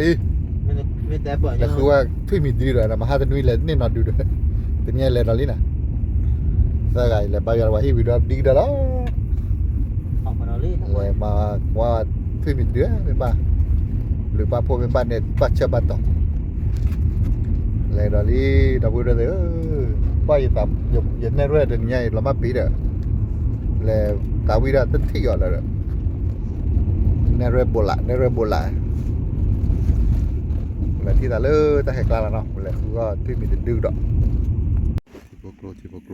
လံ, လဲၤဃုဝဲထွံၣ်မံၤတဒုဒီး မဟါတနွံလဲၤန့ၢ်နီၢ်ဒုဒီး, တနံၤအံၤလဲၤဒီးလံနၤ, သၢဂၤအံၤလဲၤဘါယွၤလၢပှၤဟံၣ်ဝံၤဒီးဒံကဒီးလီၤ, လဲၤမၤကွၢ်ထွံၣ်မံၤတဒုမ့ၢ်ဘၣ်, လုၢ်ဘၣ်ဖိမ့ၢ်ဘၣ်န့ၣ် ဘၣ်ဆၢဘၣ်တီၤ, လဲၤဒီးလံ, ဒီပုၢ်ဝဲၢ်သ့ၣ်ဧၢ, ဘၣ်ယနဲၣ်ရွဲၣ်တနံၤညါအံၤ လီၤမၢ်ပ့ၤဒီး, လဲၤသးဝံၣ်ဒၣ်တထံၣ်အီၤလၢ နဲၣ်ရွဲၣ်ဘိးလး နဲၣ်ရွဲၣ်ဘိးလး, ပလဲၤထံၣ်သးလၢတၢ်ဟဲကျါလီၤနီၤ, ပလဲၤဃုအီၣ်ထွံၣ်မံၤတဒုဒီး, ထံဖိကျိ ထံဖိကျိ, ထံဖိကျိ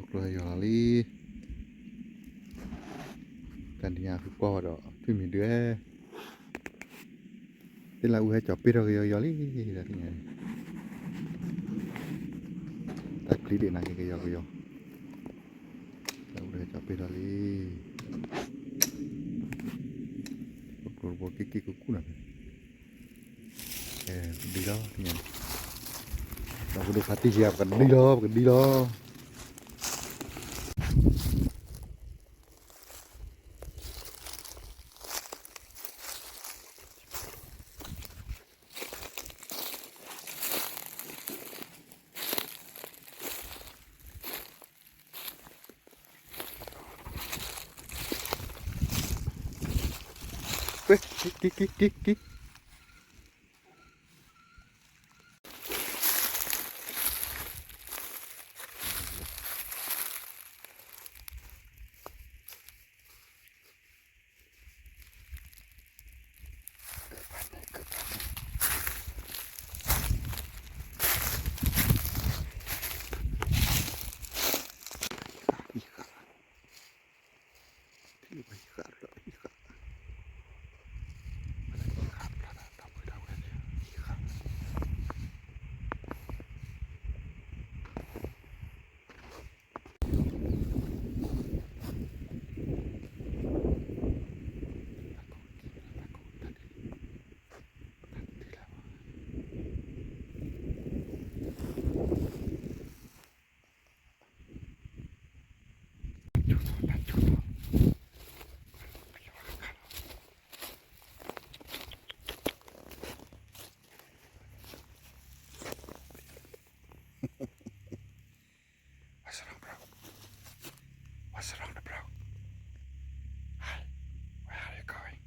ဟဲယီၤလီၤလံ, တနံၤညါဃုကွၢ်ဝဲဒီးထွံၣ်မံၤဒု, သ့ၣ်လၢအူဟဲကၠီၤပ့ၢ်ထီၣ်ကယီကယီလံ, တၢ်ချံဒံးနၤက့ၤကယီကယီ, သ့ၣ်လၢအူဟဲကၠီၤပ့ၢ်ထီၣ်လံ, ပကျိတဘိက့ၢ်က့ၢ်ကူၣ်ကူၣ်နၤ, ပကဒံလီၤ, ပဒံလီၤ, ပကဒံလီၤ. What's wrong, bro? What's wrong, bro? Hi, where are you going?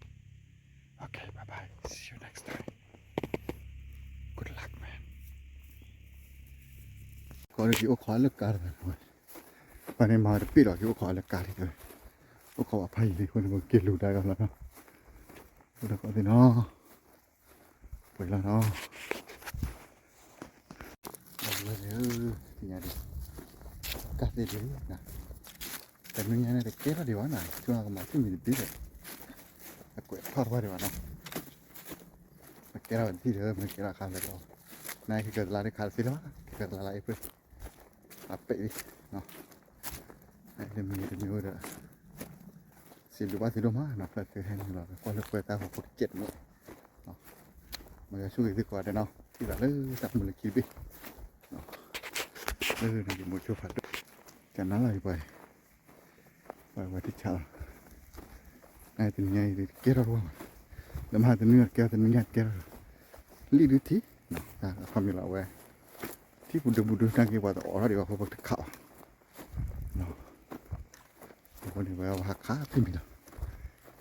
Okay, bye bye. See you next time. Good luck, man. ကီၢ်ဒီးကအိၣ်ခိးလၢကါတဝဲ, ပှၤန့ၣ်မၤတပ့ၢ်လီၤ ကအိၣ်ခိးလၢကါတဝဲ, အိၣ်ခိးဝဲဖးယံၤလံ အဃိန့ၣ် ပကက့ၤလူၤဒါကီးလီၤနီၤ, အိၣ်ဒီးကီးသ့ၣ်နီၤ, ပှဲၤလီၤနီၤ, အဝဲန့ၣ်, သ့ၣ်ညါဒံး, ကၢ်သ့ၣ်ဒံး, တနွံညါန့ၣ် တကဲထီၣ်ဒံးဘၣ်နီၤ, ဆိကမိၣ်ကမၤထွံၣ်မံၤတဒုဒီး, အကွဲးထီၣ်တဘၣ်ဒံးဘၣ်နီၤ, ပကဲထီၣ်ဝဲတထံၣ်ဒီး မ့ၢ်ကဲထီၣ်ခါလဲၣ်လီၤ, နကကၢၤတလါတခါတသ့လၢၤဘၣ်, ကကၢၤတလါလၢအ့ဖြ့ၣ်, အပဲာ်လံ, တမံၤတမံၤဝဲဒီး စံးဘျုးဘၣ်သုဒိၣ်မးနီၤ, ဖဲသုဟဲနုာ်လီၤ ကွၢ်လၢကွဲတၢ်ဟီၣ်ခိၣ်တကဲးတမံၤ, မ်ယွၤဆိၣ်ဂ့ၤသုကိးဂၤဒဲးနီၤ, ထံၣ်သးလၢတၢ်မုာ်လၢခံတဘ့ၣ်, လၢနကမိၤဆိဖးဒိၣ်, ကနၣ်လီၤယပှၤ, ပှၤဝဲတဆးလီၤ, နတနံၤညါအံၤကဲထီၣ်တဝီ, လၢမဟါတနွံကဲထီၣ် တနံၤညါကဲထီၣ်, လံၣ်ဒုထံ, အခီပညီလီၤအဝဲ, ထံပူၤဒုပူၤဒု နာ်က့ပှၤတအိးထီၣ်ဒံးဘၣ်အဃိပတခးဘၣ် အဃိန့ၣ် ဝဲဟးခးထွံၣ်မံၤလီၤ,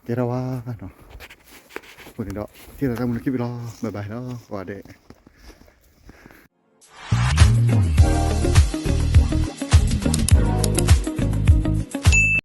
ကဲထီၣ်ဝဲနီၤ, အဃိန့ၣ်ဒီး ထံၣ်သးတၢ်မုာ်လၢခံဘ့ၣ်လီၤ, bye bye လီၤ ကိးဂၤဒဲး.